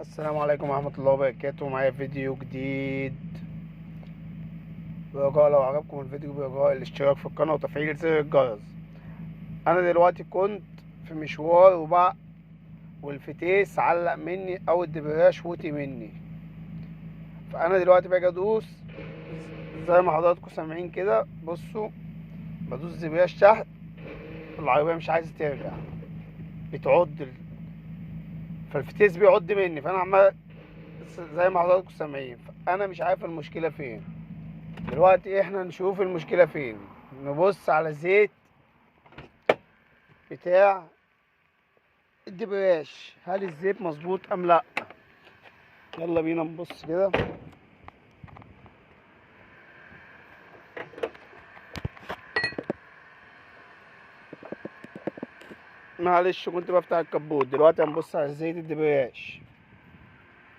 السلام عليكم ورحمة الله وبركاته. معايا فيديو جديد. برجاء لو عجبكم الفيديو برجاء الاشتراك في القناة وتفعيل زر الجرس. انا دلوقتي كنت في مشوار وبقى والفتيس علق مني او الدبراش وطي مني، فانا دلوقتي باجي ادوس زي ما حضراتكم سامعين كده. بصوا، بدوس دبراش تحت، العربية مش عايزة ترجع، بتعض، فالفتيس بيعض مني، فانا عمال زي ما حضراتكم سامعين. فانا مش عارف المشكلة فين دلوقتي. احنا نشوف المشكلة فين، نبص على الزيت بتاع الدبراش، هل الزيت مظبوط ام لا؟ يلا بينا نبص كده. معلش كنت بفتح الكبوت. دلوقتي هنبص على زيت الدبراش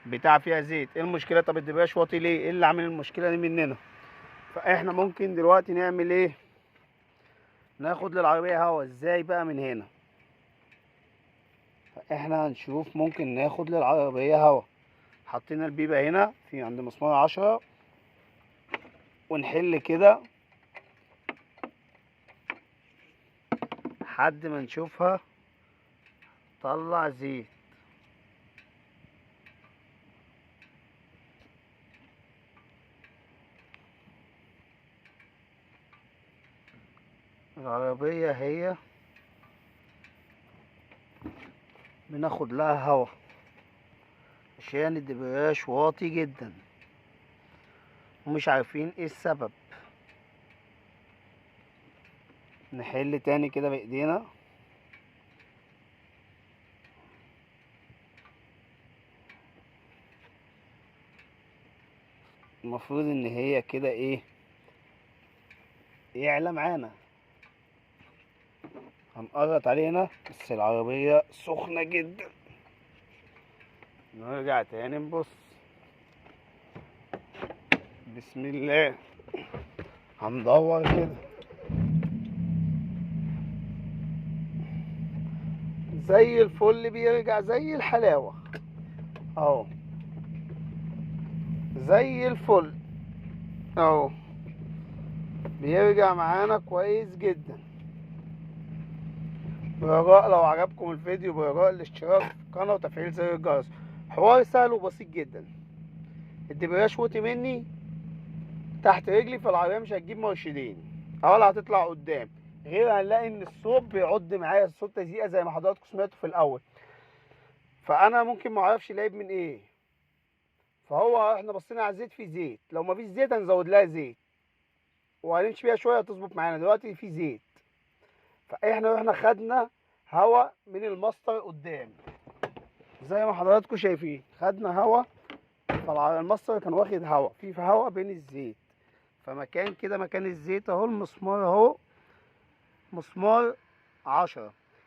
بتاع فيها زيت. ايه المشكلة؟ طب الدبراش واطي ليه؟ ايه اللي عامل المشكلة دي مننا؟ فاحنا ممكن دلوقتي نعمل ايه؟ ناخد للعربية هوا ازاي بقى من هنا؟ فاحنا هنشوف ممكن ناخد للعربية هوا. حطينا البيبه هنا في عند مسمار 10 ونحل كده لحد ما نشوفها طلع زيت. العربية هي بناخد لها هوا عشان الدبراش واطي جدا ومش عارفين ايه السبب. نحل تاني كده بايدينا. المفروض ان هي كده ايه، يعلى معانا. هنقرط علينا بس العربية سخنة جدا. نرجع تاني نبص. بسم الله، هندور كده زي الفل، بيرجع زي الحلاوة اهو، زي الفل اهو، بيرجع معانا كويس جدا. برجاء لو عجبكم الفيديو برجاء الاشتراك في القناة وتفعيل زر الجرس. حوار سهل وبسيط جدا. الدبراش وطي مني تحت رجلي، فالعربية مش هتجيب مرشدين ولا هتطلع قدام، غير هنلاقي ان الصوت بيعض معايا، الصوت تزيقه زي ما حضراتكم سمعتوا في الاول. فانا ممكن ما اعرفش العيب من ايه، فهو احنا بصينا على الزيت، في زيت، لو ما فيش زيت هنزود لها زيت وهنمشي بيها شوية هتظبط معانا. دلوقتي في زيت، فاحنا رحنا خدنا هوا من الماستر قدام زي ما حضراتكم شايفين، خدنا هوا، فالماستر كان واخد هوا، في هوا بين الزيت، فمكان كده مكان الزيت اهو، المسمار اهو، مسمار 10،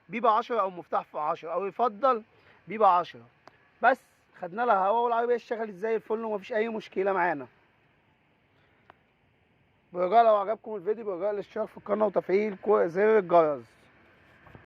بيبقى 10 او مفتاح في 10، او يفضل بيبقى 10 بس. خدنا لها هوا والعربية اشتغلت زي الفل ومفيش اي مشكلة معانا. برجاء لو عجبكم الفيديو برجاء الاشتراك في القناة وتفعيل زر الجرس.